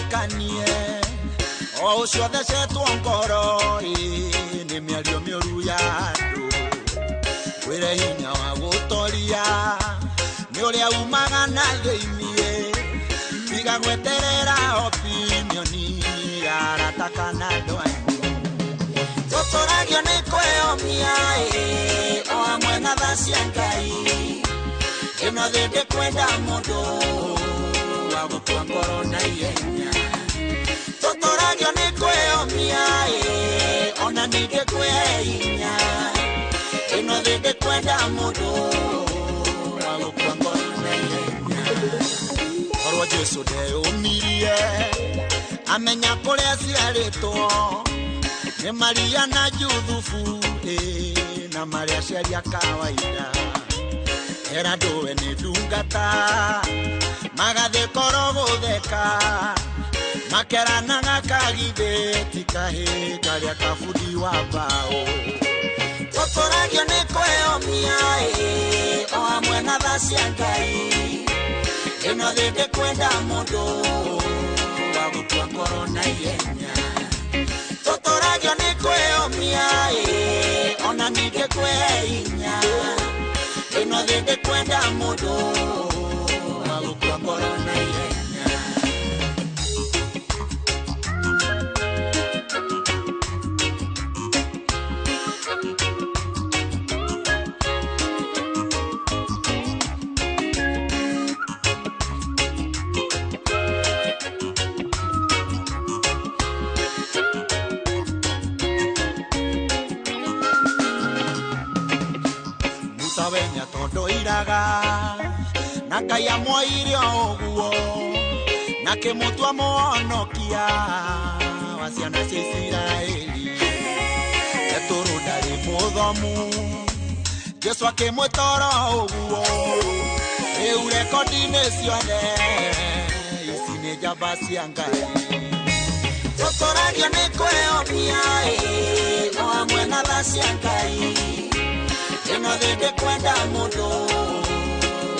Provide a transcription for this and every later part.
Wĩtĩkanie o ũcio thecetwo ngoro ĩ, nĩ mĩario mĩũru ya andũ. Wĩre hinya wa gũtoria nĩ ũrĩa umaga na thĩiniĩ, tiga gweterera opinioni ya arata kana andũ anyu. Tũtũragio nĩ kwĩyomia ĩ, o hamwe na tha cia Ngai. Ĩno thĩ ndĩkwenda mũndũ wa gũkua ngoro na ihenya. Tũtũragio nĩ kwĩyomia ĩ, ona ningĩ kwĩhinya. Ĩno thĩ ndĩkwenda mũndũ wa gũkua ngoro na ihenya. Korwo Jesu ndeyũmirie amenya kũrĩa aciarĩtwo nĩ Maria na Juthufu ĩ, na marĩa aciari a kawaida. Era ndũwe nĩ ndungata magathĩ korwo gũtheka makeranaga kagithĩ ti kahĩ karĩa kabundi wa mbaũ. Tũtũragio nĩ kwĩyomia ĩ, o hamwe na tha cia Ngai. Ĩno thĩ ndĩkwenda mũndũ wa gũkua ngoro na ihenya. Tũtũragio nĩ kwĩyomia ĩ, ona ningĩ kwĩhinya. Ĩno thĩ ndĩkwenda mũndũ wa gũkua ngoro na ihenya. Musa we nĩatondoiraga na Ngai amwoire o ũguo na kĩmũtua mũhonokia wa ciana cia Isiraeli. Petũrũ ndarĩ mũthomu, Jesũ akĩmwĩta oro ũguo. Rĩu rekondi-inĩ ciothe ici nĩ njamba cia Ngai. Tũtũragio nĩ kwĩyomia ĩ, o hamwe na tha cia Ngai. Ĩno thĩ ndĩkwenda mũndũ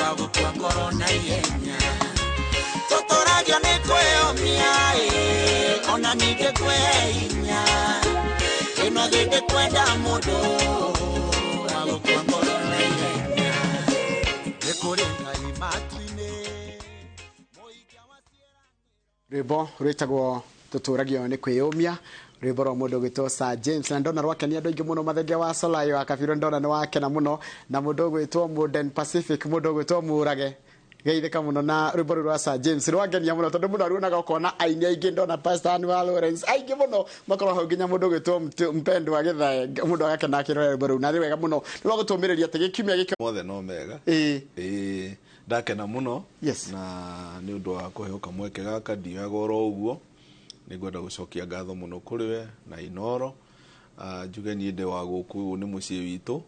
wa gũkua ngoro na ihenya. Tũtũragio nĩ kwĩyomia ĩ, ona ningĩ kwĩhinya. Ĩno thĩ ndĩkwenda mũndũ wa gũkua ngoro na ihenya. Nĩ kũrĩ Ngai matu-inĩ, mũikia wa ciĩranĩro. Rwĩmbo rwĩtagwo tũtũragio nĩ kwĩyũmia, rwĩmbo rwa mũndũ ũgwĩtwo Sir James, na ndona rwakenia andũ aingĩ mũno. Mathenge wa Solai wa Kabiro ndona nĩ wakena mũno, na mũndũ ũgwĩtwo Modern Pacific, mũndũ ũgwĩtwo Mũrage geithĩka mũno na rwĩmbo rũu rwa Sir James rwangenia mũno, tondũ mũndũ aruonaga ũkona aini aingĩ. Ndona Pastor Ann wa Lawrence aingĩ mũno makorwo hau, nginya mũndũ ũgwĩtwo Mpendwa Gĩthae, mũndũ agakena akĩrora rwĩmbo rũu, na nĩ wega mũno nĩ rwa gũtũmĩrĩria atĩ gĩkiumia gĩkĩ mothe no mega. Ĩĩ. Ĩĩ, ndakena mũno na nĩ ũndũ wa kũheo kamweke gaka. Ndioyaga oro ũguo, nĩ ngwenda gũcokia ngatho mũno kũrĩ we na Inoro. Njuge niĩ ndĩ wa gũkũ, ũyũ nĩ mũciĩ witũ.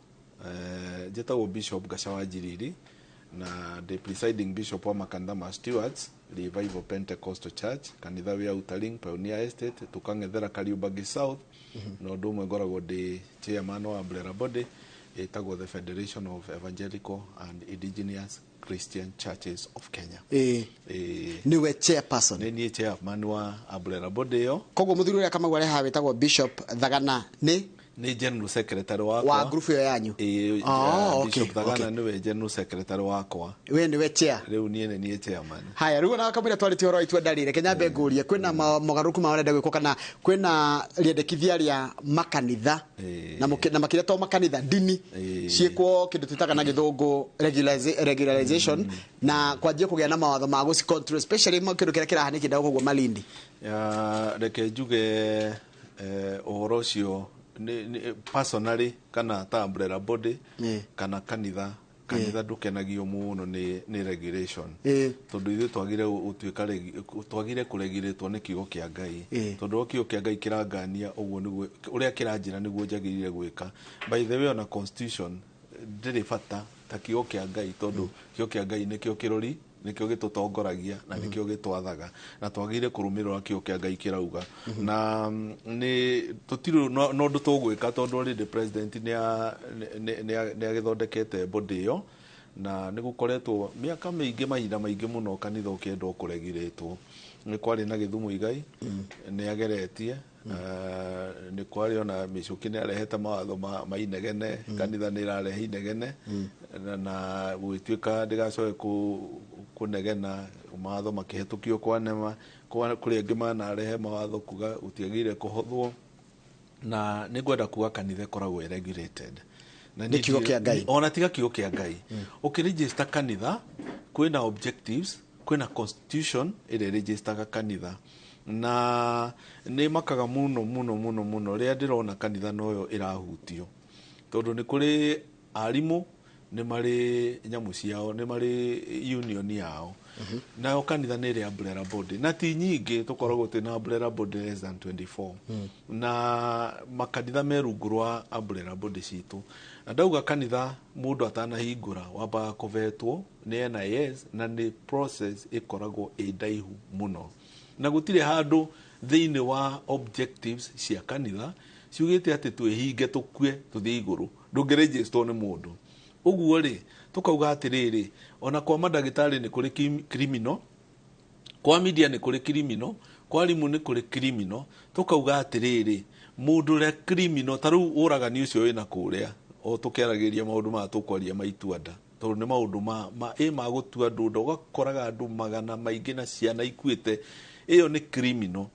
Njĩtagwo Bishop Gaca wa Njiriri na ndĩ presiding bishop wa makanitha ma Stewards Revival Pentecostal Church, kanitha wĩ Outer Ring Pioneer Estate, tũkang'ethera Kariũmbangi South. Na ũndũ ũmwe ngoragwo ndĩ chairman wa umbrella body ĩtagwo the Federation of Evangelical and Indigenous Christian Churches of Kenya. Ĩĩ. Nĩwe chairperson? Nĩ niĩ chairman wa umbrella body ĩyo. Koguo mũthuri ũrĩa Kamau arehaga wĩtagwo Bishop Thagana nĩ Nĩ general secretary wakwa. Wa group ĩyo yanyu? Ĩĩ. Oh, okay. Bishop Thagana nĩwe general secretary wakwa. We nĩwe chair? Rĩu niĩ nĩ niĩ chairman. Haya, rĩu ona kamũira twarĩtie ũhoro wa itua ndarĩ, reke nyambe ngũrie, kwĩna mogarũrũku ma marenda gwĩkwo kana kwĩna rĩendekithia rĩa makanitha na makĩria to makanitha, ndini ciĩkwo kĩndũ twĩtaga na gĩthũngũ regularization na kwanjia kũgĩa na mawatho ma gũci control, especially kĩndũ kĩrĩa kĩrahanĩkĩte gũkũ Malindi? Ya, reke njuge ũhoro ũcio personally kana ta umbrella body kana kanitha ndũkenagio mũno nĩ regulation, tondũ ithuĩ twagire gũtuĩka twagire kũregiretwo nĩ kiugo kĩa Ngai, tondũ o kiugo kĩa Ngai kĩrangania ũguo nĩguo ũrĩa kĩranjĩra nĩguo njagĩrĩire gwĩka. By the way, ona constitution ndĩrĩ bata ta kiugo kĩa Ngai, tondũ kiugo kĩa Ngai nĩkĩo kĩrori, nĩkĩo gĩtũtongoragia na nĩkĩo gĩtwathaga, na twagĩrĩire kũrũmĩrĩra kiugo kĩa Ngai kĩrauga. Na nĩ tũtirĩ no ũndũ tũgwĩka, tondũ already president nĩ agĩthondekete body ĩyo. Na nĩ gũkoretwo mĩaka mĩingĩ, mahinda maingĩ mũno kanitha ũkĩendwo kũregiretwo. Nĩ kwarĩ na Gĩthumo Igai, nĩ ageretie. Nĩ kwarĩ ona Mĩcũkĩ, nĩ arehete mawatho ma inegene, kanitha nĩ ĩrarehe inegene, na gũgĩtuĩka ndĩgacoke kũnegena, mawatho makĩhetũkio kwa nema. Kũrĩ angĩ manarehe mawatho kuga gũtiagĩrĩire kũhothwo, na nĩ ngwenda kuga kanitha ĩkoragwo ĩ regulated. Na Nĩ kiugo kĩa Ngai. Ona tiga kiugo kĩa Ngai, ũkĩregister kanitha kwĩna objectives, kwĩna constitution ĩrĩa ĩregistaga kanitha. Na nĩ makaga mũno mũno mũno mũno rĩrĩa ndĩrona kanitha noyo ĩrahutio, tondũ nĩ kũrĩ arimũ, nĩ marĩ nyamũ ciao, nĩ marĩ union yao, nayo kanitha nĩ ĩrĩ umbrella body, na ti nyingĩ, tũkoragwo twĩna umbrella body less than 24, na makanitha me rungu rwa umbrella body citũ. Na ndauga kanitha mũndũ atanahingũra wambaga kũvetwo nĩ NIS, na nĩ process ĩkoragwo ĩ ndaihu mũno, na gũtirĩ handũ thĩinĩ wa objectives cia kanitha ciugĩte atĩ twĩhinge tũkue tũthiĩ igũrũ. Ndũngĩregisterwo nĩ mũndũ ũguo rĩ. Tũkauga atĩrĩrĩ, ona kwa mandagĩtarĩ nĩ kũrĩ criminal, kwa media nĩ kũrĩ criminal, kwa arimũ nĩ kũrĩ criminal. Tũkauga atĩrĩrĩ, mũndũ ũrĩa criminal, ta rĩu ũragani ũcio wĩna kũrĩa, o tũkĩaragĩria maũndũ maya tũkwaria maituanda, tondũ nĩ maũndũ ma gũtua andũ nda, ũgakoraga andũ magana maingĩ na ciana ikuĩte, ĩyo nĩ criminal.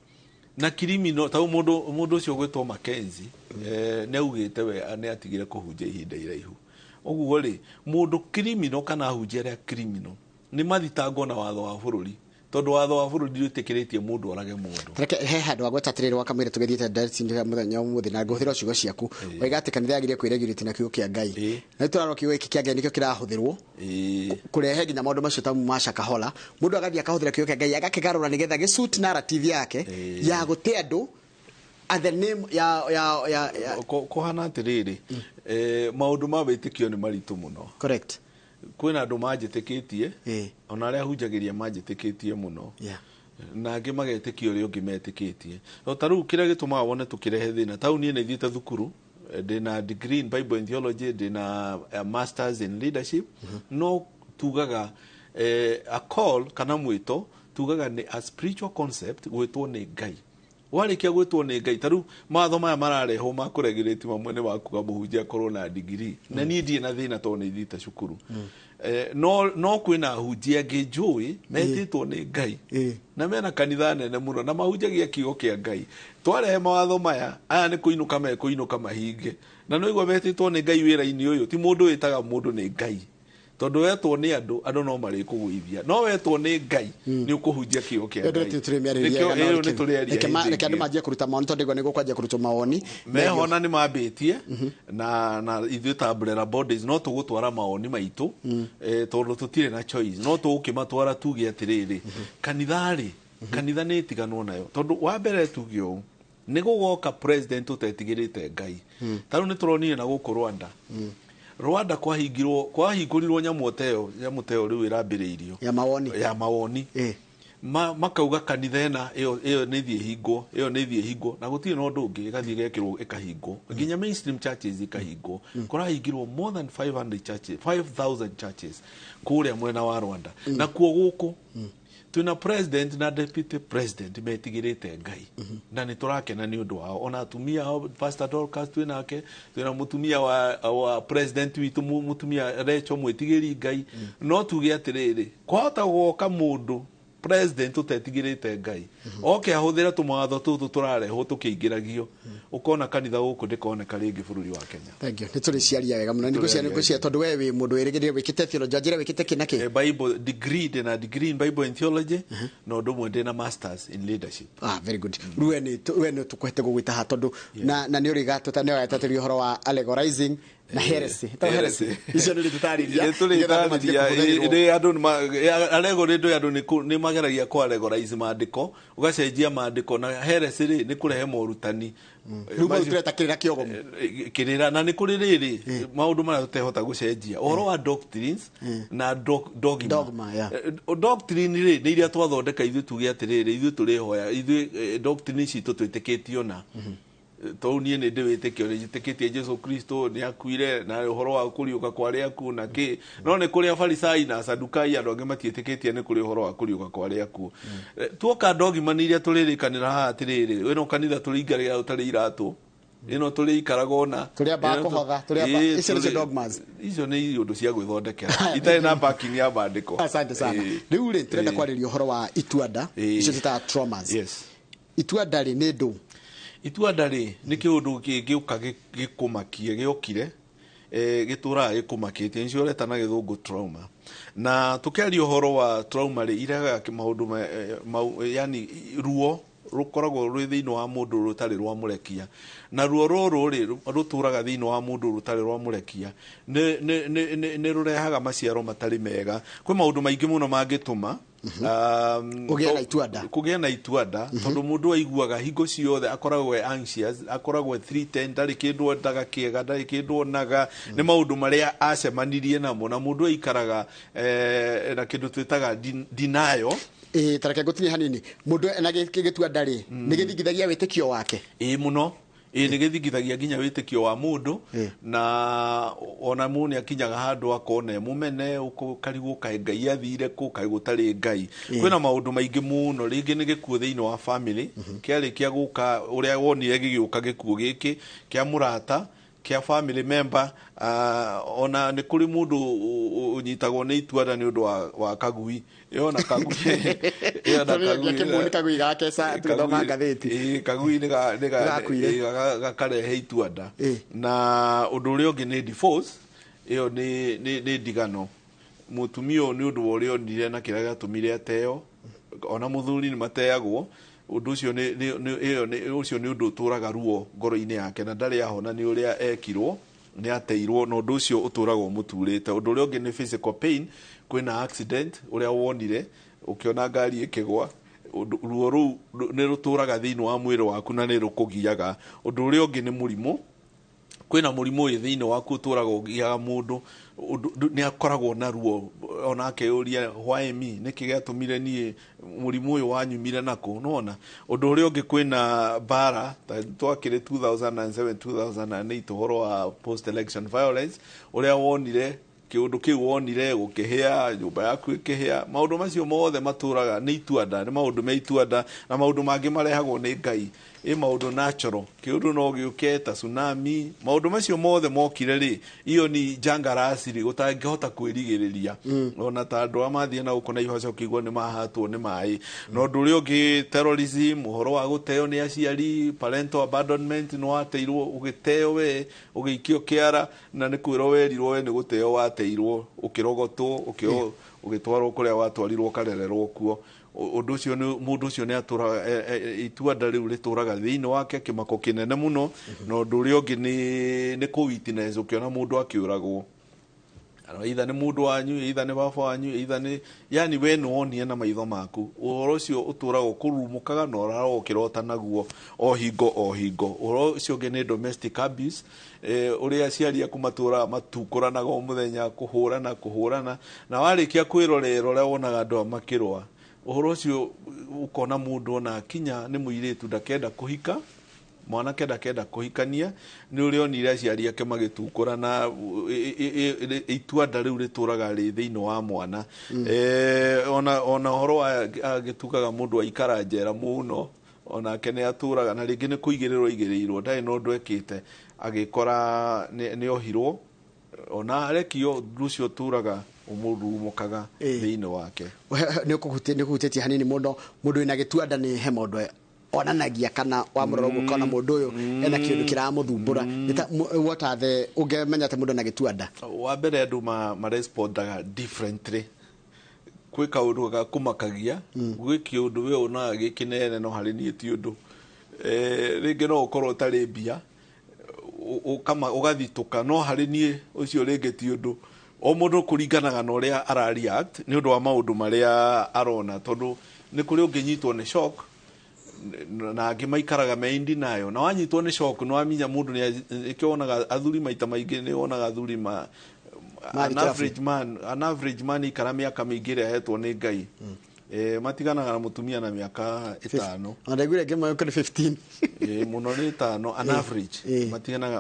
Na criminal ta mũndũ ũcio ũgwĩtwo Mackenzie, nĩ augĩte we nĩ atigire kũhunjia ihinda iraihu. Ũguo rĩ, mũndũ criminal kana ahunjia arĩa criminal nĩ mathitangwo na watho wa bũrũri, tondũ watho wa bũrũri ndwĩtĩkĩrĩtie mũndũ orage mũndũ. Reke he handũ wagweta atĩrĩrĩ, wakamwĩra tũgĩthiĩte ndeereti mũthenya ũmũthĩ, na ngũhũthĩra ciugo ciaku, waiga atĩ kanitha yagĩrĩire kwĩregulate na kiugo kĩa Ngai. Na nĩ tũrarora kiugo gĩkĩ kĩa Ngai nĩkĩo kĩrahũthĩrwo kũrehe nginya maũndũ macio ta ma Shakahola. Mũndũ agathiĩ akahũthĩra kiugo kĩa Ngai, agakĩgarũra nĩgetha gĩsuit narrative yake ya gũte andũ at the name ya Kũhana atĩrĩrĩ, maũndũ ma wĩtĩkio nĩ maritũ mũno. Kwĩna andũ manjĩtĩkĩtie, ona arĩa hunjagĩria manjĩtĩkĩtie mũno, na angĩ magetĩkia ũrĩa ũngĩ metĩkĩtie. O ta rĩu kĩrĩa gĩtũmaga wone tũkĩrehe thĩna, ta rĩu niĩ nĩ thiĩte thukuru, ndĩna degree in Bible and theology, ndĩna masters in leadership, no tugaga a call kana mwĩto, tugaga nĩ a spiritual concept, gwĩtwo nĩ Ngai. Warĩkia gwĩtwo nĩ Ngai, ta rĩu mawatho maya mararehwo ma kũregulate mamwe nĩ wakuga mũhunjia akorwo na degree, na niĩ ndirĩ na thĩna tondũ nĩ thiĩte cukuru. No kwĩna ahunjia angĩ njũĩ metĩtwo nĩ Ngai na mena kanitha nene mũno na mahunjagia kiugo kĩa Ngai. Twarehe mawatho maya, aya nĩ kũinũka mekũinũka mahinge, na no igua metĩtwo nĩ Ngai wĩra-inĩ ũyũ. Ti mũndũ wĩtaga mũndũ, nĩ Ngai, tondũ wetwo nĩ andũ, andũ no marĩkũgũithia, no wetwo nĩ Ngai nĩ ũkũhunjia kiugo kĩa Ngai. Nĩkĩo ĩyo nĩ tũrĩaria. Reke andũ hĩndĩ ĩngĩ. Manjie kũruta mawoni, tondũ ndĩgua nĩ gũkwanjia kũrutwo mawoni. Mehona nĩ mambĩtie, na ithuĩ ta umbrella bodies no tũgũtwara mawoni maitũ, tondũ tũtirĩ na choice, no tũgũkĩmatwara tuge atĩrĩrĩ, kanitha rĩ, kanitha nĩ ĩtiganwo nayo, tondũ wa mbere tuge ũũ, nĩ gũgoka president ũtetigĩrĩte Ngai. Ta rĩu nĩ tũronire na gũkũ Rwanda. Rwanda kwahingirwo, kwahingũrirwo nyamũ ta ĩyo, nyamũ ta ĩyo rĩu ĩrambĩrĩirio ya mawoni. Ya mawoni. Makauga kanitha ĩna ĩyo nĩ thiĩ hingwo, ĩyo nĩ thiĩ hingwo, na gũtirĩ na ũndũ ũngĩ, ĩgathiĩ ĩgekĩrwo ĩkahingwo, nginya mainstream churches ikahingwo. Kũrahingirwo more than 500 churches, 5000 churches kũrĩa mwena wa Rwanda. Na kuo gũkũ twĩna president na deputy president metigĩrĩte Ngai, na nĩ tũrakena nĩ ũndũ wao. Ona atumia ao, Pastor Dorcas twĩ nake, twĩna mũtumia wa president witũ, mũtumia Rachel mwĩtigĩri Ngai. No tuge atĩrĩrĩ, kwahota gũgoka mũndũ president ũtetigĩrĩte Ngai, oke ahũthĩre tũmawatho tũtũ tũrarehwo tũkĩingĩragio, ũkona kanitha gũkũ ndĩkoneka rĩngĩ bũrũri wa Kenya. Thank you. Nĩ tũrĩ ciaria wega mũno. Nĩ Tũrĩaria. Ngũcia tondũ we wĩ mũndũ wĩrĩgĩrĩire, wĩkĩte theology, njĩra wĩkĩte kĩ na kĩ? Bible degree, ndĩna degree in Bible and theology, na ũndũ ũmwe ndĩna masters in leadership. Ah, very good. Rĩu we nĩ tũkũhete gũgwĩta haha, tondũ na nĩ ũrĩgatũta nĩ ũgatatĩria ũhoro wa allegorizing na heresy. Ĩtagwo heresy. Icio nĩ ũrĩtũtarĩria, Nĩ nĩgetha andũ matige tũrĩtarĩria. kũhũthagĩrwo. Nĩ andũ allegory, ndũ andũ nĩ mageragia kũ allegorize maandĩko, ũgacenjia maandĩko, na heresy rĩ, nĩ kũrehe morutani. Rĩu mau tũreta kĩrĩra kĩogomu. Kĩrĩra, na nĩ kũrĩ rĩrĩ maũndũ marĩa tũtehota gũcenjia, ũhoro wa doctrines na dogma. Dogma, yeah. Doctrine rĩ, nĩ iria twathondeka ithuĩ, tuge atĩrĩrĩ, ithuĩ tũrĩhoya ithuĩ, doctrine citũ twĩtĩkĩtio na Tou niĩ nĩ ndĩ wĩtĩkio, nĩ njĩtĩkĩtie Jesu Kristo nĩ akuire na ũhoro wa kũriũka kwa arĩa akuũ na kĩ, no nĩ kũrĩ Afarisai na Asadukai, andũ angĩ matiĩtĩkĩtie nĩ kũrĩ ũhoro wa kũriũka kwa arĩa akuũ. Tuoka dogma nĩ iria tũrĩrĩkanĩra haha atĩrĩrĩ, ĩno kanitha tũrĩingĩraga ũtarĩ iratũ, ĩno tũrĩikaraga ona Tũrĩambaga kũhotha, tũrĩamba- icio nĩcio dogmas. Icio nĩ iũndũ cia gwĩthondekera itarĩ na backing ya mandĩko. Asante sana. Rĩu rĩ, tũrenda kwarĩria ũhoro wa ituanda, icio twĩtaga traumas. Ituanda rĩ, nĩ ndũ? Ituanda rĩ, nĩ kĩũndũ kĩngĩũka gĩkũmakie, gĩokire gĩtũraga gĩkũmakĩtie, nĩcio ũreta na gĩthũngũ trauma. Na tũkĩaria ũhoro wa trauma rĩ, irehaga maũndũ, yani ruo rukoragwo rwĩ thĩinĩ wa mũndũ rũtarĩ rwa mũrekia, na ruo rũrũ rĩ rũtũraga thĩinĩ wa mũndũ rũtarĩ rwa mũrekia nĩ rũrehaga maciaro matarĩ mega. Kwĩ maũndũ maingĩ mũno mangĩtũma Kũgĩa na ituanda. Kũgĩa na ituanda, tondũ mũndũ aiguaga hingo ciothe akoragwo e anxious, akoragwo e threatened, ndarĩ kĩndũ endaga kĩega, ndarĩ kĩndũ onaga, nĩ maũndũ marĩa acemanirie namo, na mũndũ aikaraga na kĩndũ twĩtaga denial. Ĩĩ, ta reke ngũtinie hanini. Mũndũ ena gĩtuanda rĩ, nĩ gĩthingithagia wĩtĩkio wake? Ĩĩ mũno. Ĩĩ, nĩ gĩthingithagia nginya wĩtĩkio wa mũndũ, na ona mũndũ nĩ akinyaga handũ akona e mũmene, ũkarigwo kaĩ Ngai athire kũ, kaĩ gũtarĩ Ngai. Kwĩna maũndũ maingĩ mũno, rĩngĩ nĩ gĩkuũ thĩinĩ wa family, kĩarĩkia gũka ũrĩa wonire gĩgĩũka gĩkuũ gĩkĩ kĩa mũrata, kĩa family member, ona nĩ kũrĩ mũndũ ũnyitagwo nĩ ituanda nĩ ũndũ wa kagui. Yona kagui, yona kagui, nĩ kagui gake sa tũgĩthoma ngathĩti. Ĩĩ, kagui nĩ Gakuire. Gakarehe ituanda. Na ũndũ ũrĩa ũngĩ nĩ divorce, ĩyo nĩ ndigano. Mũtumia ũyũ nĩ ũndũ wa ũrĩa onire na kĩrĩa gĩatũmire ateo, ona mũthuri nĩ mateagwo, ũndũ ũcio ĩyo ũcio nĩ ũndũ ũtũraga ruo ngoro-inĩ yake, na ndarĩ ahona nĩ ũrĩa ekirwo, nĩ ateirwo, na ũndũ ũcio ũtũraga ũmũturĩte. Ũndũ ũrĩa ũngĩ nĩ physical pain, kwĩna accident ũrĩa wonire ũkĩona ngari ĩkĩgwa, ruo rũu nĩ rũtũraga thĩinĩ wa mwĩrĩ waku na nĩ rũkũgiaga. Ũndũ ũrĩa ũngĩ nĩ mũrimũ, kwĩna mũrimũ wĩ thĩinĩ waku ũtũraga ũgiaga mũndũ, nĩ akoragwo na ruo, ona akeyũria why me, nĩkĩ gĩatũmire niĩ mũrimũ ũyũ wanyumire nakũ, nĩwona. Ũndũ ũrĩa ũngĩ kwĩna mbara, ta twakĩrĩ 2007 2008, ũhoro wa post election violence, ũrĩa wonire kĩũndũ kĩu wonire gũkĩhĩa, nyũmba yaku ĩkĩhĩa, maũndũ macio mothe matũraga nĩ ituanda, nĩ maũndũ me ituanda, na maũndũ mangĩ marehagwo nĩ Ngai, ĩ maũndũ natural, kĩũndũ no gĩũke ta tsunami, maũndũ macio mothe mokire rĩ, iyo ni janga la asili ũtangĩhota kwĩrigĩrĩria. Ona ta andũ arĩa mathiĩ na gũkũ Naivasha ũkĩigua nĩ mahatwo nĩ maĩ. Na ũndũ ũrĩa ũngĩ terrorism, ũhoro wa gũteo nĩ aciari, parental abandonment, nĩ wateirwo, ũgĩteo we, ũgĩikio kĩara, na nĩ kwĩrwo werirwo we nĩ gũteo wateirwo, ũkĩrogotwo, ũgĩtwarwo kũrĩa watwarirwo ũkarererwo kuo. Ũndũ ũcio nĩ mũndũ ũcio nĩ atũraga, ituanda rĩu rĩtũraga thĩinĩ wake kĩmako kĩnene mũno. Na ũndũ ũrĩa ũngĩ nĩ kũ witness, ũkĩona mũndũ akĩũragwo, either nĩ mũndũ wanyu, either nĩ baba wanyu, either nĩ yani we nĩ wonire na maitho maku, ũhoro ũcio ũtũraga ũkũrumũkaga na ũrarora ũkĩrota naguo o hingo o hingo. Ũhoro ũcio ũngĩ nĩ domestic abuse, ũrĩa aciari aku matũraga matukũranaga o mũthenya, kũhũrana kũhũrana, na warĩkia kwĩrorera ũrĩa wonaga andũ aya makĩrũa, ũhoro ũcio ũkona mũndũ ona akinya nĩ mũirĩtu ndakenda kũhika, mwanake ndakenda kũhikania, nĩ ũrĩa onire aciari ake magĩtukũrana, ituanda rĩu rĩtũraga rĩ thĩinĩ wa mwana. Ona ũhoro wa agĩtukaga mũndũ aikara njera mũno, onake nĩ atũraga, na rĩngĩ nĩ kũigĩrĩrwo aigĩrĩirwo, ndarĩ na ũndũ ekĩte, agĩkora nĩ ohirwo, ona arekio, ũndũ ũcio ũtũraga ũmũrumũkaga thĩinĩ wake. Nĩ ũkũhutĩtie hanini mũno, mũndũ wĩna gĩtuanda nĩ he maũndũ onanagia kana wamũrora ũguo ũkona mũndũ ũyũ ena kĩũndũ kĩramũthumbũra. What are the ũngĩmenya atĩ mũndũ ena gĩtuanda? Wa mbere andũ marespondaga differently. Kwĩ kaũndũ gakũmakagia, gwĩ kĩũndũ we wonaga gĩ kĩnene no harĩ niĩ ti ũndũ. Rĩngĩ no ũkorwo ũtarĩ mbia, ũgathitũka, no harĩ niĩ ũcio rĩngĩ ti ũndũ. O mũndũ kũringanaga na ũrĩa ara react nĩ ũndũ wa maũndũ marĩa arona, tondũ nĩ kũrĩ ũngĩnyitwo nĩ shock, na angĩ maikaraga me in denial. Na wanyitwo nĩ shock nĩ waminya mũndũ nĩ wonaga athuri maita maingĩ, nĩ wonaga athuri ma Marĩ an kĩrabu. average man, an average man ikara mĩaka mĩingĩ ĩrĩa ahetwo nĩ Ngai. Matiganaga na mũtumia na mĩaka 5. Ona ndaiguire ngĩmwe kũrĩ 15. Mũno nĩ 5 an average.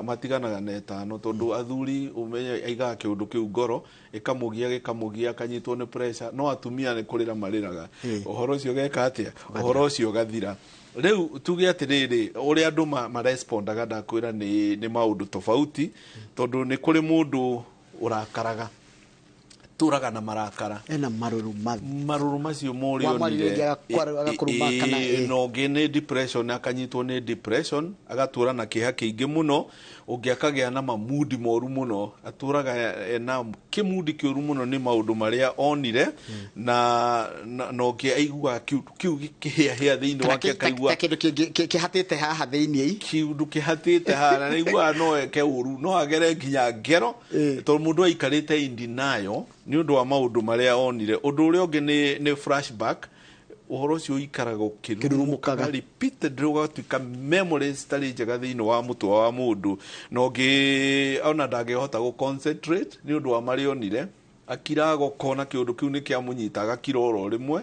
Matiganaga na 5 tondũ athuri ũmenye aigaga kĩũndũ kĩu ngoro ĩkamũgia gĩkamũgia akanyitwo nĩ pressure, no atumia nĩ kũrĩra marĩraga. Ũhoro ũcio ũgeka atĩa? Ũhoro ũcio ũgathira. Rĩu tuge atĩrĩrĩ, ũrĩa andũ marespondaga ndakwĩra nĩ maũndũ tofauti, tondũ nĩ kũrĩ mũndũ ũrakaraga, tũraga na marakara, ena marũrũ marũrũ macio morionire no ũngĩ nĩ depression, akanyitwo nĩ depression agatũra na kĩeha kĩingĩ mũno, ũngĩ akagĩa na mamudi moru mũno, atũraga na kĩmudi kĩũru mũno nĩ maũndũ marĩa onire, na ũngĩ aiguaga kĩu kĩhĩahĩa thĩinĩ wake, akaigua kĩndũ kĩhatĩte haha thĩinĩ, kĩndũ kĩhatĩte haha, na aiguaga no eke ũru, no agere nginya ngero, tondũ mũndũ aikarĩte in denial nĩ ũndũ wa maũndũ marĩa onire. Ũndũ ũrĩa ũngĩ nĩ flashback, ũhoro ũcio ũikaraga ũkĩrurumũkaga repeatedly, ũgatuĩka memories citarĩ njega thĩinĩ wa mũtwe wa mũndũ, na ũngĩ ona ndangĩhota gũ concentrate nĩ ũndũ wa marĩa onire, akiraga ũkona kĩũndũ kĩu nĩ kĩamũnyita, agakira oro rĩmwe,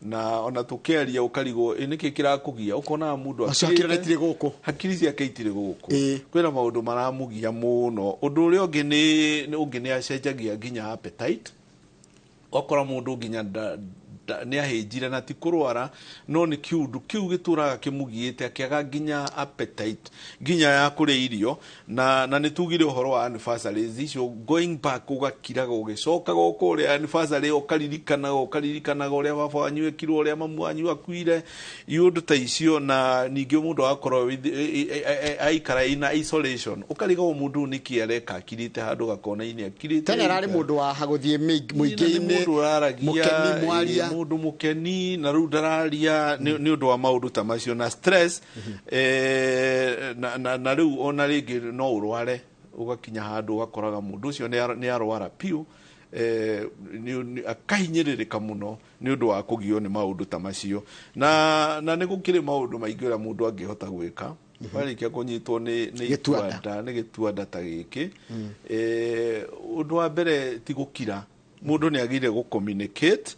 na ona tũkĩaria ũkarigwo nĩkĩ kĩrakũgia, ũkonaga mũndũ akirĩte gũkũ, hakiri ciake itirĩ gũkũ, kwĩna maũndũ maramũgia mũno. Ũndũ ũrĩa ũngĩ nĩ ũngĩ nĩ acenjagia nginya appetite, wakora mũndũ nginya nĩ ahĩnjire na ti kũrwara, no nĩ kĩũndũ kĩu gĩtũraga kĩmũgiĩte, akĩaga nginya appetite nginya ya kũrĩa irio, na nĩ tugire ũhoro wa anniversaries icio, going back ũgakiraga ũgĩcokaga ũkũrĩa anniversary, ũkaririkanaga ũrĩa baba wanyu ekirwo, ũrĩa mamu wanyu akuire, iũndũ ta icio, na ningĩ mũndũ agakorwo aikara ina isolation, ũkarigwo mũndũ nĩkĩ areka akirĩte handũ gakona-inĩ akirĩte. Tene ararĩ mũndũ wa gũthiĩ mũingĩ-inĩ, mũndũ ũraragia, mũkeni, mwaria, mũndũ mũkeni, na rĩu ndararia nĩ ũndũ wa maũndũ ta macio na stress, na rĩu ona rĩngĩ no ũrware, ũgakinya handũ ũgakoraga mũndũ ũcio nĩ arwara piũ, akahinyĩrĩrĩka mũno nĩ ũndũ wa kũgio nĩ maũndũ ta macio, na nĩ gũkĩrĩ maũndũ maingĩ ũrĩa mũndũ angĩhota gwĩka warĩkia kũnyitwo nĩ gĩtuanda, nĩ gĩtuanda ta gĩkĩ. Ũndũ wa mbere ti gũkira, mũndũ nĩ agĩrĩire gũ communicate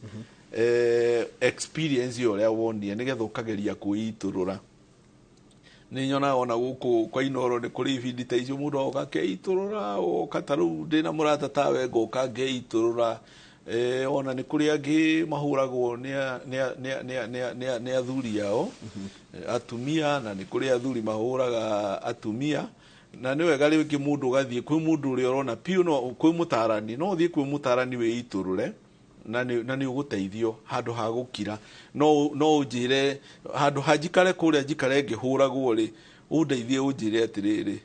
experience ũrĩa wonire nĩgetha ũkageria kwĩitũrũra. Nĩ nyonaga ona gũkũ kwa Inooro nĩ kũrĩ ibindi ta icio, mũndũ agoka akeitũrũra, oka ta rĩu ndĩna mũrata tawe ngoka ngeitũrũra. Ona nĩ kũrĩ angĩ mahũragwo nĩ athuri ao atumia, na nĩ kũrĩ athuri mahũraga atumia, na nĩ wega rĩngĩ mũndũ ũgathiĩ kwĩ mũndũ ũrĩa ũrona piũ, no kwĩ mũtarani, no ũthiĩ kwĩ mũtarani wĩitũrũre, na nĩ ũgũteithio handũ ha gũkira. No ũnjĩre handũ ha njikare kũrĩa njikare ngĩhũragwo rĩ, ũndeithie ũnjĩre atĩrĩrĩ,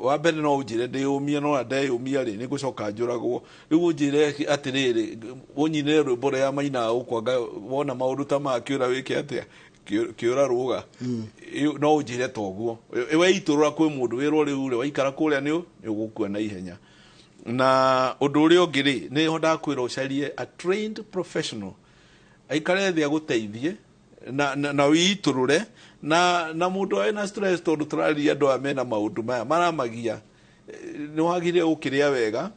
wa mbere no ũnjĩre ndĩyũmie, no ndeyũmia rĩ nĩ ngũcoka njũragwo. Rĩu ũnjĩre atĩrĩrĩ, ũnyinĩre rwĩmbo rũrĩa mainaga gũkũ, wona maũndũ ta maya kĩũra wĩke atĩa, kĩũra rũga, no ũnjĩre toguo weitũrũra kwĩ mũndũ wĩrwo rĩu rĩ waikara kũrĩa nĩ ũgũkua na ihenya. Na ũndũ ũrĩa ũngĩ rĩ, nĩho ndakwĩra ũcarie a trained professional aikare thĩ agũteithie na wĩitũrũre, na mũndũ ena stress, tondũ tũrarĩria andũ aya mena maũndũ maya maramagia, nĩ wagĩrĩire gũkĩrĩa wega,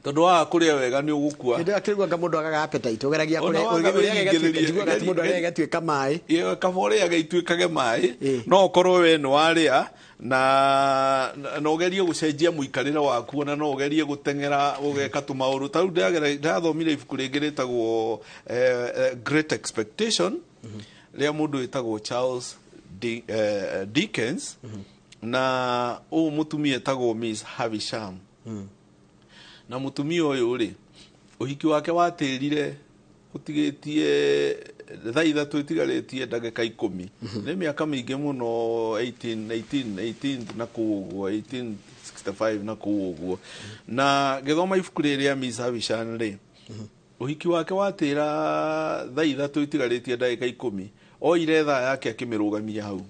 tondũ waga kũrĩa wega nĩ ũgũkua. Hĩndĩ ĩyo akĩigua anga mũndũ agaga appetite, ũgeragia kũrĩa, ũrĩaga mũndũ arĩaga ĩgatuĩka maĩ, kaba ũrĩaga ituĩkage maĩ, no ũkorwo we nĩ warĩa, na ũgerie gũcenjia mũikarĩre waku, ona no ũgerie gũteng'era ũgeka tũmaũndũ ta rĩu. Ndathomire ibuku rĩngĩ rĩtagwo Great Expectation rĩa mũndũ wĩtagwo Charles Dickens, na ũyũ mũtumia etagwo Miss Havisham. Na mũtumia ũyũ rĩ, ũhiki wake watĩrire ũtigĩtie thaa 3 ĩtigarĩtie ndagĩka 10, nĩ mĩaka mĩingĩ mũno, 18 na kũu ũguo, 1865 na kũu ũguo. Na ngĩthoma ibuku rĩrĩ rĩa Miss Havisham rĩ, ũhiki wake watĩra thaa 3 ĩtigarĩtie ndagĩka 10, oire thaa yake akĩmĩrũgamia hau,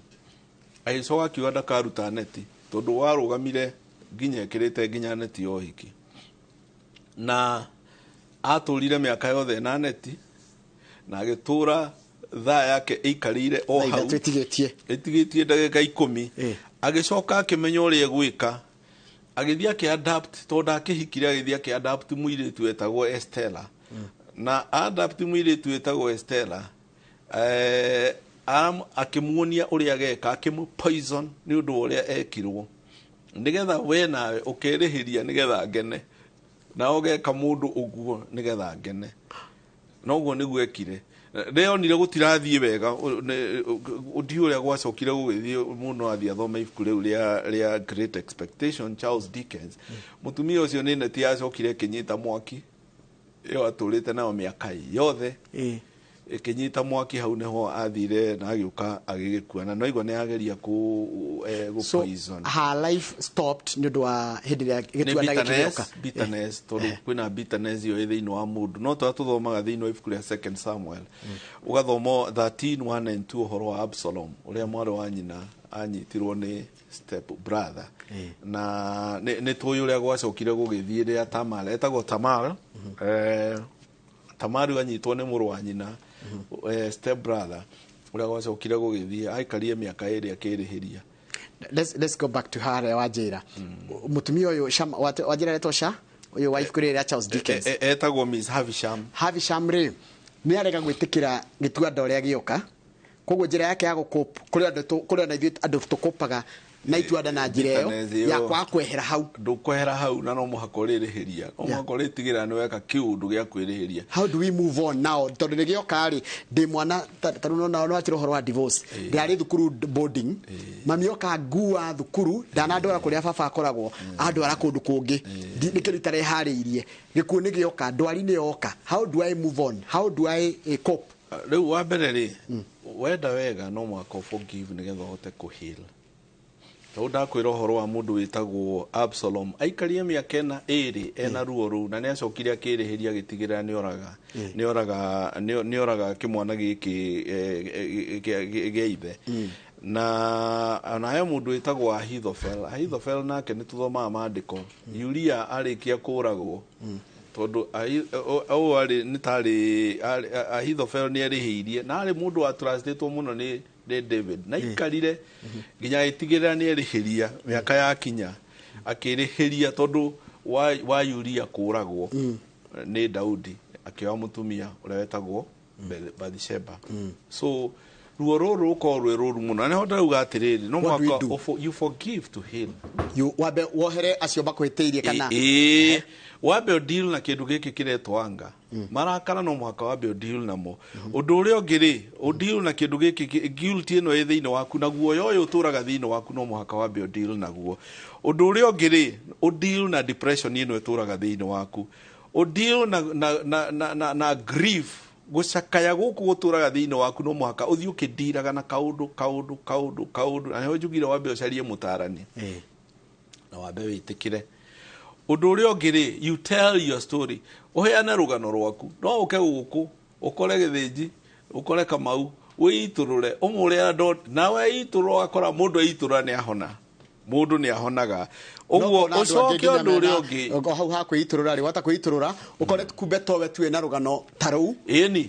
agĩcoka akiuga ndakaruta neti, tondũ warũgamire nginya ĩkĩrĩte nginya neti ya ũhiki, na atũrire mĩaka yothe na neti, na agĩtũra thaa yake ĩikarĩire o hau ĩtigĩtie ndagĩka 10. Agĩcoka akĩmenya ũrĩa egwĩka, agĩthiĩ akĩadapt, tondũ akĩhikire agĩthiĩ akĩadapt mũirĩtu wetagwo Estella. Na adapt mũirĩtu wĩtagwo Estela, akĩmuonia ũrĩa ageka, akĩmũ poison nĩ ũndũ wa ũrĩa ekirwo, nĩgetha we nawe ũkerĩhĩria nĩgetha ngene, na ũgeka mũndũ ũguo nĩgetha ngene. Noguo nĩguo ekire. Rĩonire gũtirathiĩ wega, ndiũ ũrĩa gwacokire gũgĩthiĩ mũno athiĩ athome ibuku rĩu rĩa Great Expectation, Charles Dickens. Mũtumia ũcio nĩ neti yacokire ĩkĩnyita mwaki, ĩyo atũrĩte nayo mĩaka yothe, ĩkĩnyita mwaki. Hau nĩho athire na agĩũka agĩgĩkua, na noigua nĩ ageria kũ So poison. Her life stopped nĩ ũndũ wa hĩndĩ ĩrĩa nĩ gĩtuanda gĩkĩ bitterness. gĩoka. Bitterness, tondũ kwĩna bitterness ĩyo ĩ thĩinĩ wa mũndũ. No tũrĩa tũthomaga thĩinĩ wa ibuku rĩa Second Samuel, ũgathoma 13 1 and 2, ũhoro wa Absalom, ũrĩa mwarĩ wa nyina anyitirwo nĩ step brother, na nĩ tũĩ ũrĩa gwacokire gũgĩthiĩ rĩrĩa Tamar, etagwo Tamar, Tamaru anyitwo nĩ mũrũ wa nyina, step brother, ũrĩa gwacokire gũgĩthiĩ, aikarie mĩaka 2 akĩrĩhĩria. Let's go back to harĩa wanjĩra mũtumia ũyũ wanjĩra retwo sha ũyũ wa ibuku rĩrĩ rĩa Charles Dickens. Etagwo Miss Havisham. Havisham rĩ, nĩ arega gwĩtĩkĩra gĩtuanda ũrĩa gĩoka, koguo njĩra yake ya gũcope, kũrĩ andũ kũrĩ ona ithuĩ andũ tũkopaga na ituanda na njĩra ĩyo Bitterness ĩyo. ya kwaga kwehera hau. Ndũkwehera hau, na no mũhaka ũrĩrĩhĩria, no mũhaka ũrĩtigĩra nĩ weka kĩũndũ gĩa kwĩrĩhĩria. How do we move on now, tondũ nĩ gĩoka rĩ, ndĩ mwana ta rĩu no wachira ũhoro wa divorce, ndĩrarĩ thukuru boarding, mami oka ngua thukuru, ndanandwara kũrĩa baba akoragwo, andwara kũndũ kũngĩ. Nĩkĩo itareharĩirie. Gĩkuũ nĩ gĩoka, ndwari nĩ yoka. How do I move on? How do I cope? Rĩu wa mbere rĩ, wenda wega, no mũhaka forgive nĩgetha ũhote kũheal, tondũ ndakwĩra ũhoro wa mũndũ wĩtagwo Absalom, aikarie mĩaka ĩna ĩrĩ ena ruo rũu, na nĩ acokire akĩrĩhĩria, agĩtigĩrĩra nĩ oraga kĩmwana gĩkĩ gĩa ithe. Na ona he mũndũ wĩtagwo Ahithofel. Ahithofel nake nĩ tũthomaga maandĩko, Uria arĩkia kũragwo, tondũ ũyũ arĩ nĩ tarĩ Ahithofel nĩ erĩhĩirie, na arĩ mũndũ wa trustĩtwo mũno nĩ David, na ikarire nginya agĩtigĩrĩra nĩ erĩhĩria. Mĩaka yakinya akĩrĩhĩria, tondũ wa Uria kũragwo nĩ Daudi, akĩoya mũtumia ũrĩa wetagwo Bathsheba. So ruo rũrũ rũkorwo rwĩ rũru mũno, na nĩho ndauga atĩrĩrĩ, no What do we mũhaka do? You forgive to heal. You wambe wohere acio makwĩtĩirie kana? Ĩĩ, wambe ũdeal na kĩndũ gĩkĩ kĩretwo anga, marakara, no mũhaka wambe ũdeal namo. Ũndũ ũrĩa ũngĩ rĩ, ũdeal na kĩndũ gĩkĩ guilt ĩno ĩ thĩinĩ waku, na guoya ũyũ ũtũraga thĩinĩ waku, no mũhaka wambe ũdeal naguo. Ũndũ ũrĩa ũngĩ rĩ, ũdeal na depression ĩno ĩtũraga thĩinĩ waku, ũdeal na grief, gũcakaya gũkũ gũtũraga thĩinĩ waku, no mũhaka ũthiĩ ũkĩndiraga na kaũndũ kaũndũ kaũndũ kaũndũ. Na nĩho njugire wambe ũcarie mũtarani na wambe wĩtĩkĩre. Ũndũ ũrĩa ũngĩ rĩ, you tell your story, ũheane rũgano rwaku. No ũke gũkũ ũkore Gĩthĩnji, ũkore Kamau, wĩitũrũre, ũmũre andũ, nawe itũrũra, ũgakora mũndũ eitũrũra nĩ ahona, mũndũ nĩ ahonaga. Ũguo ũcoke ũndũ ũrĩa ũngĩ. O hau ha kwĩitũrũra rĩ, wata kwĩitũrũra, ũkore kumbe towe tu na rũgano ta rũu.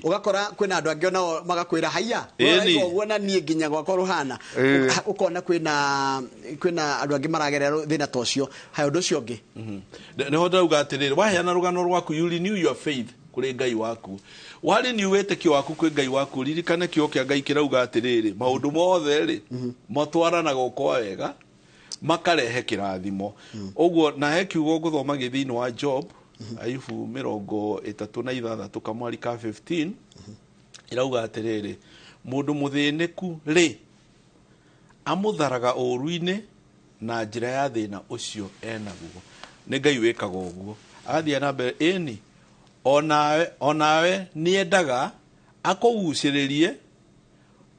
Ũgakora kwĩna andũ angĩ onao magakwĩra haiya, Ĩni. ũguo na niĩ nginya gwakwa rũhana. Ũkona kwĩna andũ angĩ maragerera thĩna ta ũcio. Haya, ũndũ ũcio ũngĩ? Nĩho ndauga atĩrĩrĩ, waheana rũgano rwaku, you renew your faith kũrĩ Ngai waku. Wa renew wĩtĩkio waku kwĩ Ngai waku, ririkane kiugo kĩa Ngai kĩrauga atĩrĩrĩ, maũndũ mothe rĩ matwaranaga ũkwa wega makarehe kĩrathimo. Ũguo na he kiugo ngũthoma gĩ thĩinĩ wa Job, Ayubu 36 kamwari ka 15, ĩrauga atĩrĩrĩ, mũndũ mũthĩnĩku rĩ, amũtharaga ũũru-inĩ na njĩra ya thĩna ũcio enaguo. Nĩ Ngai wĩkaga ũguo. Agathiĩ na mbere, ĩni onawe nĩendaga akũgucĩrĩrie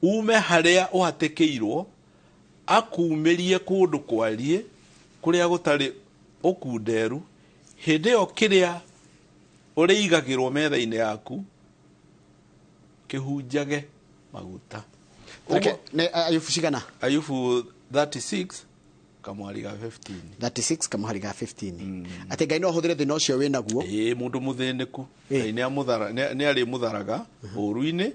ume harĩa ũhatĩkĩirwo, akumĩrie kũndũ kwariĩ kũrĩa gũtarĩ ũkunderu. Hĩndĩ ĩyo kĩrĩa ũrĩigagĩrwo metha-inĩ yaku kĩhunjage maguta. Reke, nĩ Ayubu cigana? Ayubu 36 kamwari ga 15. 36 kamũhari ga 15, atĩ Ngai no ahũthĩre thĩna ũcio wĩ naguo. Ĩĩ, mũndũ mũthĩnĩku, Ngai nĩ arĩmũtharaga ũũru-inĩ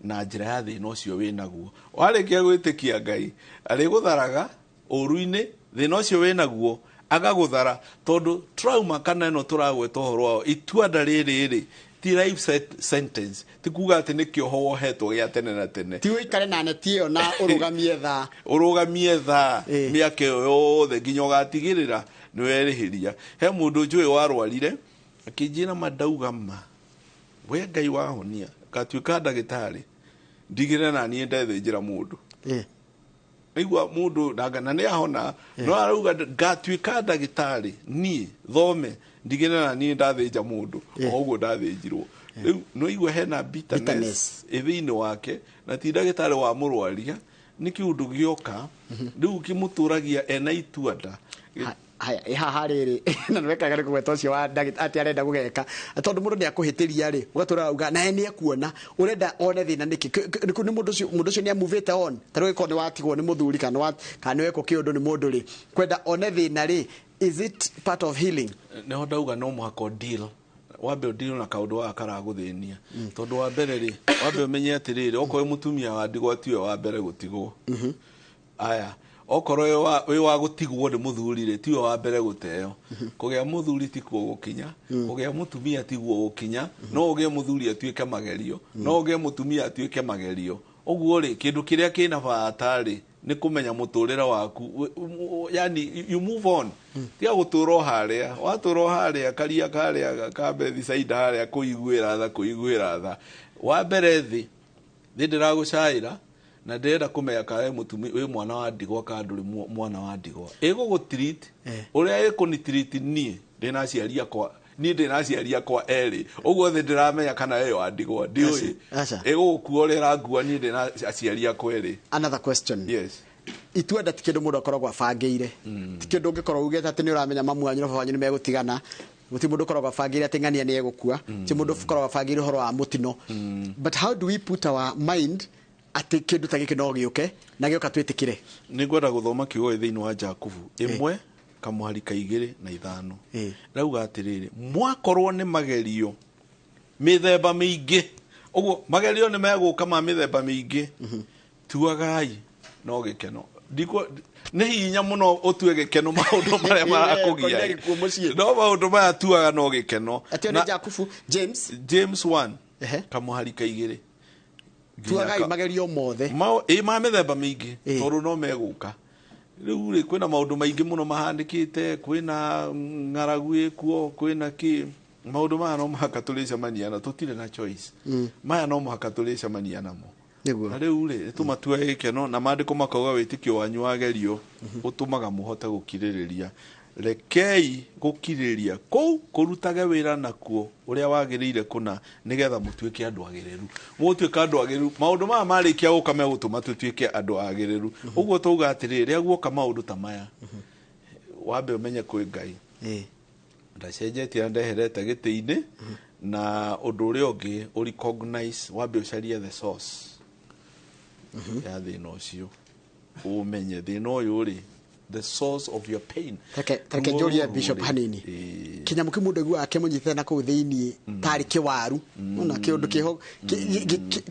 na njĩra ya thĩna ũcio wĩ naguo. Warĩkia gwĩtĩkia Ngai, arĩgũtharaga ũũru-inĩ, thĩna ũcio wĩ naguo. Agagũthara tondũ trauma kana ĩno tũragweta ũhoro wao itua-nda rĩrĩ rĩ ti life sentence, ti kuga atĩ nĩ kĩoho wohetwo gĩa tene na tene. Ti ũikare na neti ĩyo na ũrũgamie thaa. Ũrũgamie thaa mĩaka ĩyo yothe nginya ũgatigĩrĩra nĩ werĩhĩria. He mũndũ njũĩ warwarire akĩnjĩra ma ndauga ma we Ngai wahonia ngatuĩka ndagĩtarĩ ndigĩre na niĩ ndethĩnjĩra mũndũ. Aigua mũndũ na nĩ ahona no arauga ngatuĩka ndagĩtarĩ niĩ thome ndigĩre na niĩ ndathĩnja mũndũ o ũguo ndathĩnjirwo. Rĩu no igua hena bitterness thĩinĩ wake na ti ndagĩtarĩ wa mũrwaria nĩ kĩũndũ gĩoka rĩu kĩmũtũragia ena itua-nda. Haya haha rĩrĩ na nĩwekaga nĩ kũgweta ũcio wa atĩ arenda gũgeka tondũ mũndũ nĩ akũhĩtĩria rĩ ũgatũra uga naye nĩ ekuona ũrenda one thĩna nĩkĩ nĩ mũndũ ũcio nĩ amuvĩte on ta rĩu ĩkorwo nĩ watigwo nĩ mũthuri kana nĩ wekwo kĩũndũ nĩ mũndũ rĩ kwenda one thĩna rĩ is it part of healing? Nĩho ndauga no mũhaka deal wambe ũdeal na kaũndũ gaka karagũthĩnia tondũ wa mbere rĩ wambe ũmenye atĩrĩrĩ okorwo wĩ mũtumia wa ndigwa tiwe wa mbere gũtigwo. Aya okorwo wĩ wa gũtigwo nĩ mũthuri rĩ tiwe wa mbere gũteo. Kũgĩa mũthuri tikuo gũkinya, kũgĩa mũtumia tiguo gũkinya, no ũgĩe mũthuri atuĩke magerio, no ũgĩe mũtumia atuĩke magerio. Ũguo rĩ kĩndũ kĩrĩa kĩna bata rĩ nĩ kũmenya mũtũrĩre waku, yani you move on. Tiga gũtũra o harĩa, watũra o harĩa karia karĩa ka Bethisaida harĩa kũiguĩra tha kũiguĩra tha. Wa mbere thĩ ndĩragũcaĩra na ndĩrenda kũmenya kana wĩ mwana wa ndigwa kana ndũrĩ mwana wa ndigwa. Ĩgũgũtreat ũrĩa ĩkũnitreat niĩ ndĩna aciari akwa, niĩ ndĩna aciari akwa erĩ ũguo thĩ ndĩramenya kana ĩyo wa ndigwa ndiũĩ. Ĩgũgũkua ũrĩa ĩrangua niĩ ndĩna aciari akwa erĩ. Another question. Yes. Itua-nda ti kĩndũ mũndũ akoragwo abangĩire. Ti kĩndũ ũngĩkorwo ugĩte atĩ nĩ ũramenya mamu wanyu na baba wanyu nĩ megũtigana. Gũtirĩ mũndũ ũkoragwo abangĩire atĩ ng'ania nĩ egũkua. Ti mũndũ ũkoragwo abangĩire ũhoro wa mũtino. But how do we put our mind atĩ kĩndũ ta gĩkĩ no gĩũke na gĩũka twĩtĩkĩre? Nĩ ngwenda gũthoma kiugo thĩinĩ wa Jakubu 1 kamũhari ka 2 na 5. Rauga atĩrĩrĩ mwakorwo nĩ magerio mĩthemba mĩingĩ ũguo magerio nĩ megũka ma mĩthemba mĩingĩ tuagai no gĩkeno. Nĩ hinya mũno ũtue gĩkeno maũndũ marĩa marakũgia no maũndũ maya tuaga no gĩkeno. Atĩ nĩ Jakubu James James 1 kamũhari ka 2 tuagai magerio mothe ma mĩthemba mĩingĩ tondũ no megũka. Rĩu rĩ kwĩna maũndũ maingĩ mũno mahandĩkĩte, kwĩna ng'aragu ĩkuo, kwĩna kĩ maũndũ maya no mũhaka tũrĩcemania na tũtirĩ na choice. Maya no mũhaka tũrĩcemania namo. Na rĩu rĩ tũmatue gĩkeno na maandĩko makauga wĩtĩkio wanyu wagerio ũtũmaga mũhote gũkirĩrĩria. Rekei gũkirĩrĩria kũu kũrutage wĩra nakuo ũrĩa wagĩrĩire kũna nĩgetha mũtuĩke andũ agĩrĩru. Mũgũtuĩka andũ agĩrĩru maũndũ maya marĩkia gũka megũtũma tũtuĩke andũ agĩrĩru. Ũguo tauga atĩrĩrĩ rĩrĩa guoka maũndũ ta maya wambe ũmenye kwĩ Ngai ndacenjetie na ndeherete gĩtĩ-inĩ na ũndũ ũrĩa ũngĩ ũ recognize wambe ũcarie the source ya thĩna ũcio ũmenye thĩna ũyũ rĩ the source of your pain. Take njoria Bishop hanini. Kinyamu kĩ mũndũ aiguaga kĩmũnyitĩte na kũu thĩinĩ tarĩ kĩwaru ona kĩũndũ kĩho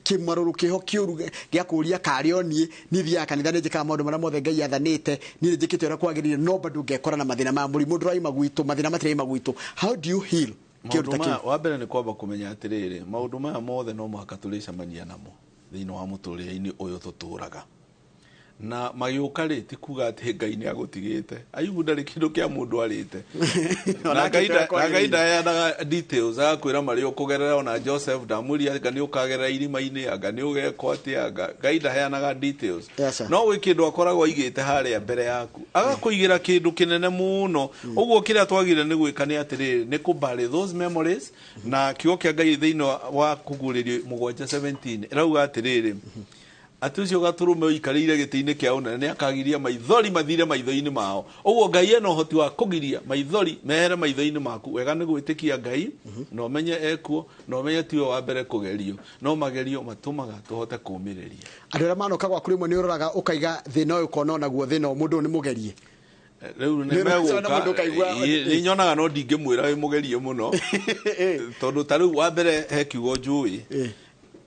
kĩmarũrũ kĩho kĩũru gĩa kũũria karĩ o niĩ niĩ thiaga kanitha nĩ njĩkaga maũndũ marĩa mothe Ngai athanĩte niĩ njĩkĩte ũrĩa kwagĩrĩire no bado ngekora na mathĩna ma mũrimũ ndũraima gwitũ mathĩna matiraima gwitũ. How do you heal? Kĩũndũ ta kĩu wa mbere nĩ kwamba kũmenya atĩrĩrĩ maũndũ maya mothe no mũhaka tũrĩcemania namo thĩinĩ wa mũtũrĩre-inĩ ũyũ tũtũraga. Na magĩũka rĩ ti kuga atĩ Ngai nĩ agũtigĩte. Ayubu ndarĩ kĩndũ kĩa mũndũ arĩte. Na Ngai ndaheanaga details agakwĩra marĩa ũkũgerera ona Joseph ndamwĩrire anga nĩ ũkagerera irima-inĩ anga nĩ ũgekwo atĩa anga Ngai ndaheanaga details. No gwĩ kĩndũ akoragwo aigĩte harĩa mbere yaku agakũigĩra kĩndũ kĩnene mũno. Ũguo kĩrĩa twagĩrĩire nĩ gwĩka nĩ atĩrĩrĩ nĩ kũbury those memories na kiugo kĩa Ngai thĩinĩ wa kũguũrĩrio 7:17 ĩrauga atĩrĩrĩ atĩ ũcio gatũrũme ũikarĩire gĩtĩ-inĩ kĩa ũnene nĩ akagiria maithori mathire maitho-inĩ mao. Ũguo Ngai ena ũhoti wa kũgiria maithori mehere maitho-inĩ maku. Wega nĩ gwĩtĩkia Ngai na ũmenye ekuo na ũmenye tiwe wa mbere kũgerio no magerio matũmaga tũhote kũũmĩrĩria. Andũ arĩa manoka gwaku rĩmwe nĩ ũroraga ũkaiga thĩna ũyũ ũkona onaguo thĩna ũyũ mũndũ ũyũ nĩ mũgerie. Rĩu nĩ megũka nĩ nyonaga no ndingĩmwĩra wĩ mũgerie mũno tondũ ta rĩu wa mbere he kiugo njũĩ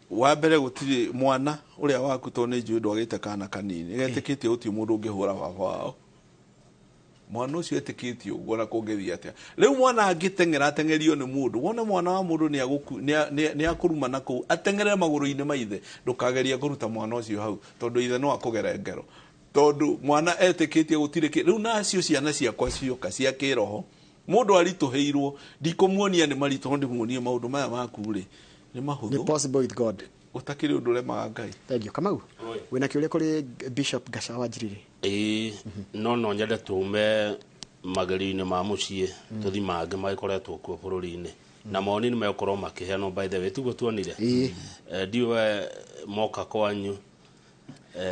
wa mbere gũtirĩ mwana ũrĩa waku tondũ nĩ njũĩ ndwagĩte kana kanini getĩkĩtie gũtirĩ mũndũ ũngĩhũra baba wao. Mwana ũcio etĩkĩtie ũguo na kũngĩthiĩ atĩa. Rĩu mwana angĩteng'era ateng'erio nĩ mũndũ, wone mwana wa mũndũ nĩ akũruma na kũu, ateng'ere magũrũ-inĩ ma ithe, ndũkagerie kũruta mwana ũcio hau, tondũ ithe no akũgere ngero. Tondũ mwana etĩkĩtie gũtirĩ kĩ. Rĩu nacio ciana ciakwa cioka cia kĩroho, mũndũ aritũhĩirwo, ndikũmuonia nĩ maritũ, no ndĩmuonie maũndũ maya maku rĩ, nĩ mahũthũ. Nĩ possible with God. Ũtakĩrĩ ũndũ ũremaga Ngai. Thank you. Kamau, wĩna kĩũria kũrĩ Bishop Gachagua Wanjiriri? Ĩĩ, no nyende tume magerio-inĩ ma mũciĩ tũthi mangĩ magĩkoretwo kuo bũrũri-inĩ na mawoni nĩ megũkorwo makĩheanwo by the way tiguo tuonire. Ndiũĩ moka kwanyu.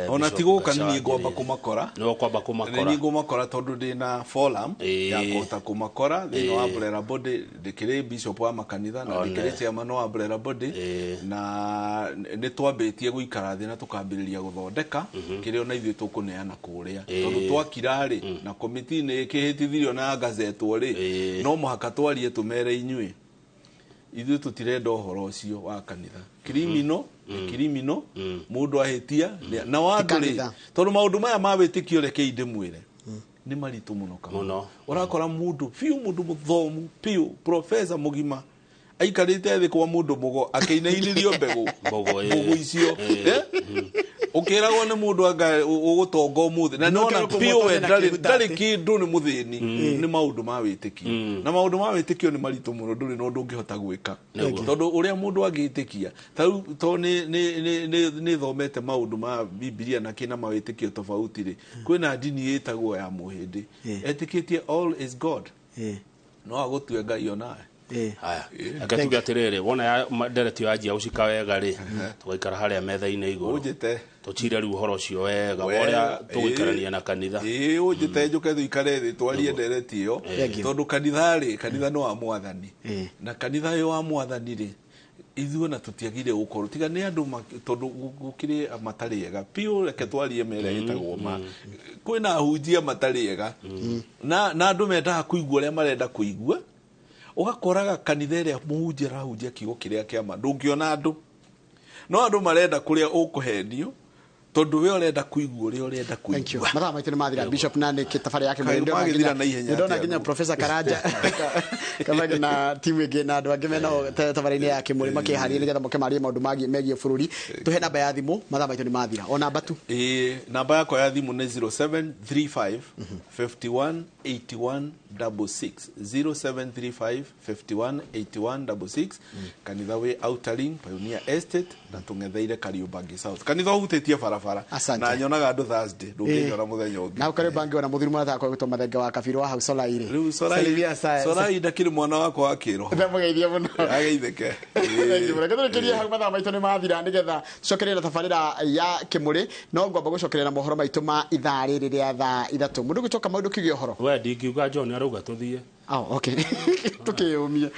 Ona ti gũka nĩ niĩ ngwamba kũmakora. Nĩwe ũkwamba kũmakora. Nĩ niĩ ngũmakora tondũ ndĩna forum ya kũhota kũmakora thĩinĩ wa umbrella body. Ndĩkĩrĩ bishop wa makanitha na ndĩkĩrĩ chairman wa umbrella body, na nĩ twambĩtie gũikara thĩ na tũkambĩrĩria gũthondeka kĩrĩa ona ithuĩ tũkũneana kũrĩa, tondũ twakira rĩ na committee nĩ ĩkĩhĩtithirio na gazetwo rĩ, no mũhaka twarie tũmere inyuĩ ithuĩ tũtirenda ũhoro ũcio wa kanitha. Criminal nĩ criminal, mũndũ ahĩtia na wandũ rĩ, tondũ maũndũ maya ma wĩtĩkio rekei ndĩmwĩre nĩ maritũ mũno Mũno. Ũrakora mũndũ biũ, mũndũ mũthomu biũ, professor mũgima aikarĩte thĩ kwa mũndũ mũgo akĩinainĩrio mbegũ mbũgũ icio, ũkĩragwo nĩ mũndũ anga ũgũtonga ũmũthĩ na nona biũ we ndarĩ kĩndũ, nĩ mũthĩni. Nĩ maũndũ ma wĩtĩkio, na maũndũ ma wĩtĩkio nĩ maritũ mũno, ndũrĩ na ũndũ ũngĩhota gwĩka, tondũ ũrĩa mũndũ angĩtĩkia tarĩu to nĩ thomete maũndũ ma Bibilia na kĩna mawĩtĩkio tofauti rĩ, kwĩna ndini ĩtagwo ya mũhĩndĩ etĩkĩtie all is God, no agũtue Ngai onawe. Haya, reke tuge atĩrĩrĩ, wona ndereti yanjia gũcika wega rĩ, tũgaikara harĩa metha-inĩ igũrũ ũnjĩte tũcire rĩu ũhoro ũcio wega ũrĩa tũgũikarania na kanitha. Ĩĩ, ũnjĩte njũke tũikare thĩ twarie ndereti ĩyo, tondũ kanitha rĩ, kanitha nĩ wa mwathani, na kanitha ũyũ wa mwathani rĩ, ithuĩ na tũtiagire gũkorwo tiga nĩ andũ, tondũ gũkĩrĩ matarĩ ega biũ. Reke twarie mera ĩtagwo ma kwĩna ahunjia matarĩ ega na andũ mendaga kũigua ũrĩa marenda kũigua. Ũgakoraga kanitha ĩrĩa mũhunjia arahunjia kiugo kĩrĩa kĩa ma ndũngĩona andũ, no andũ marenda kũrĩa ũkũhenio tondũ we ũrenda kũigua ũrĩa ũrenda kũigua. Mathaa maitũ nĩ mathira Bishop, na nĩ tabarĩ yake ndĩrona nginya Professor Karanja Kamage na timu ĩngĩ na andũ angĩ mena tabarĩ-inĩ ya Kĩmũrĩ makĩharĩria nĩgetha moke marie maũndũ megiĩ bũrũri. Tũhe namba ya thimũ, mathaa maitũ nĩ mathira, o namba tu. Ĩĩ, namba yakwa ya thimũ nĩ 0735 51 81 66, 0735 51 81 66. Kanitha wĩ Outer Ring Pioneer Estate na tũng'etheire Kariobangi South. Kanitha ũhutĩtie barabara na nyonaga andũ Thursday, ndũngĩnyona mũthenya ũngĩ. Na Kariobangi ona mũthuri mwana gwĩtwo Mathenge wa Kabiro wa hau Solai rĩ. Rĩu Solai ndakĩrĩ mwana wakwa wa kĩroho. Ndamũgeithia mũno. Ageithĩke. Reke tũrĩkĩrie hau, mathaa maitũ nĩ mathira, nĩgetha tũcokererie na tabarĩra ya Kĩmũrĩ, no ngwamba gũcokereria na mohoro maitũ ma ithaa rĩrĩ rĩa thaa 3. Mũndũ gwĩtwo Kamau ndũkiuge ũhoro. We ndingiuga John arauga tũthiĩ. Oh, okay. Tũkĩyũmie.